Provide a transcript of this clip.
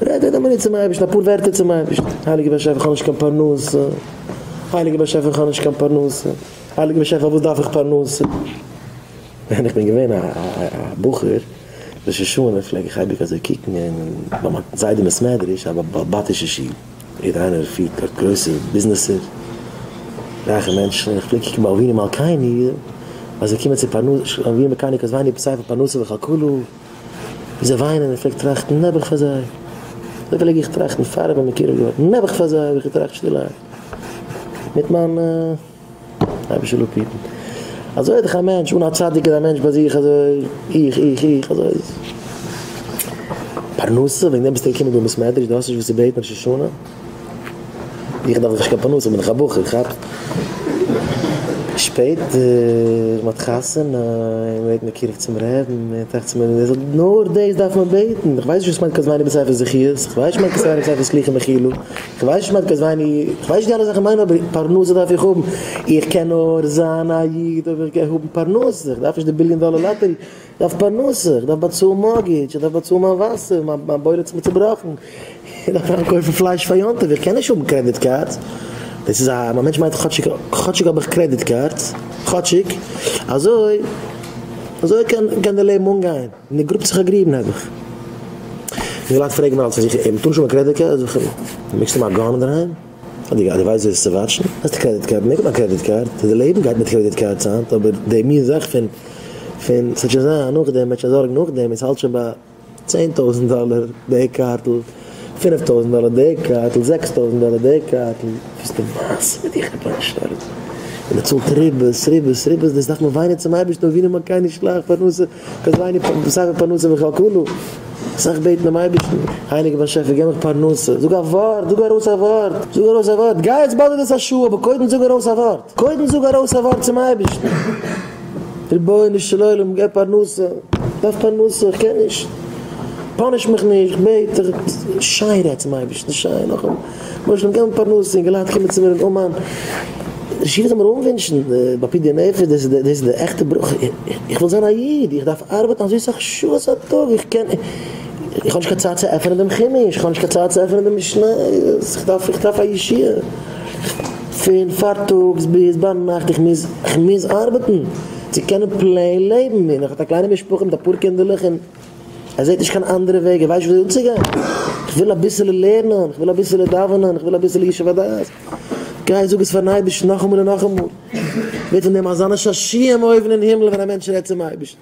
רעד רעד א מינוט צום אייבערשטן, אפאר ווערטער צום אייבערשטן, הייליגער באשעפער איך האב נישט קיין פרנסה, הייליגער באשעפער איך האב נישט קיין פרנסה, הייליגער באשעפער פארוואס דארף איך פרנסה? ווען איך בין געווען א בחור ראש השנה פלעג איך אייביג אזוי קוקן אין ביי מיין זיידע בית מדרש א בעל בתישע שול, יעדער איינער פירט דארט גרויסע ביזנעסער, רייכע מענטשן, איך פלעג קוקן ביי אבינו מלכינו אז זיי קומען צו פרנסה, אבינו מלכינו כתבנו בספר פרנסה וכלכלה, ווי זיי וויינען, איך פלעג טראכטן נעבעך פאר זיי, אזוי פלעג איך טראכטן פאר איך בין מקורב געווארן, נעבעך פאר זיי האב איך געטראכט שטילערהייט, מיט מיין. אייבערשטער זאל אפהיטן. אזוי איז דאך א מענטש, אן א צדיק איז א מענטש ביי זיך אזוי, איך, איך, איך, אזוי איז. פרנסה? וועגן דעם ביסטו געקומען דא אין בית מדרש? דו האסט נישט וואס צו בעטן ראש השנה? איך דארף דאך נישט קיין פרנסה, איך בין דאך א בחור, כאפסט? שפעטער, מען האט חתונה, און מען ווערט מקורב צום רעבין, מען טראכט צו מיר, נאר דאס דארף מען בעטן, איך ווייס נישט וואס מיינט כתבנו בספר זכיות, איך ווייס נישט וואס מיינט כתבנו בספר סליחה ומחילה, כ'ווייס נישט מיינט כתבנו, כ'ווייס נישט די אלע זאכן מיינען אבער פרנסה דארף איך האבן, איך קען נאר זיין א איד אויב איך גיי האבן פרנסה, איך דארף נישט די ביליאן דאלער לאטערי, איך דארף פרנסה, איך דארף באצאלן מארטגעדזש, איך דארף באצאלן מיין וואסער, מיין בוילער האט זיך מיר צובראכן, איך דארף איינקויפן פלייש פאר יום טוב, איך קען נישט האבן קרעדיט קארדס, דאס איז א, א מענטש מיינט כאטשיג, כאטשיג האב איך קרעדיט קארדס, כאטשיג, אזוי, אזוי קען קען די לעבן אנגיין. און ער גראבט זיך א גריב נעבעך. יונגעלייט פרעגן מיר אלץ אז איך מ'טאר נישט האבן א קרעדיט קארד, זאג איך אים, מעגסט האבן א גאן אינדערהיים? אז דו ווייסט ווי עס צו וואטשן, האסטו קרעדיט קארד, מעג האבן א קרעדיט קארד, די לעבן גייט מיט קרעדיט קארדס היינט, אבער די מין זאך פון פון ס'וועט שוין זיין נאכדעם, מ'וועט שוין זארגן נאכדעם, עס האלט שוין ביי 10,000 דאלער די קארטל, 5,000 דאלער די קארטל, 6,000 דאלער די קארטל, וואס איז די מעשה מיט דיך רבונו של עולם? און מען צאלט ריבית, ריבית, ריבית, דאס דארף מען וויינען צום אייבערשטן אבינו מלכינו שלח פרנסה. כתבנו בספר פרנסה וכלכלה, אסאך בעטן דעם אייבערשטן, הייליגער באשעפער געב מיך פרנסה, זאג א ווארט, זאג ארויס א ווארט, זאג ארויס א ווארט, גיי התבודדות א שעה, אבער קודם זאג ארויס א ווארט, קודם זאג ארויס א ווארט צום אייבערשטן, רבונו של עולם געב פרנסה, איך דארף פרנסה, איך קען נישט, פאניש מיך נישט, איך בעט דיך, שיין רעד צום אייבערשטן, שיין, נאכאמאל. למשל געבן פרנסה, אינגעלייט קומען צו מיר אין אומאן, ראש ישיבה זאל מיר אנווינטשן ביי פדיון נפש, דאס איז די עכטע ברכה, איך וויל זיין א איד, איך דארף ארבעטן אזוי סאך שעות א טאג, איך קען, איך האב נישט קיין צייט צו עפענען דעם חומש, איך האב נישט קיין צייט צו עפענען דעם משניות, איך דארף, איך דארף א ישועה, פון פארטאגס ביז ביינאכט, איך מוז, איך מוז ארבעטן צו קענען פלעין לעבן, און איך האב א קליינע משפחה מיט אפאר קינדערלעך און. ער זעט נישט קיין אנדערע וועג, ער ווייסט נישט וויאזוי אנצוגיין. איך וויל אביסעלע לערנען, איך וויל אביסעלע דאווענען, איך וויל אביסעלע ישוב הדעת. גיי זאג עס פארן אייבערשטן נאכאמאל און נאכאמאל. ווערט פון דעם אזאנע שעשועים אויבן אין הימל ווען א מענטש רעדט צום אייבערשטן.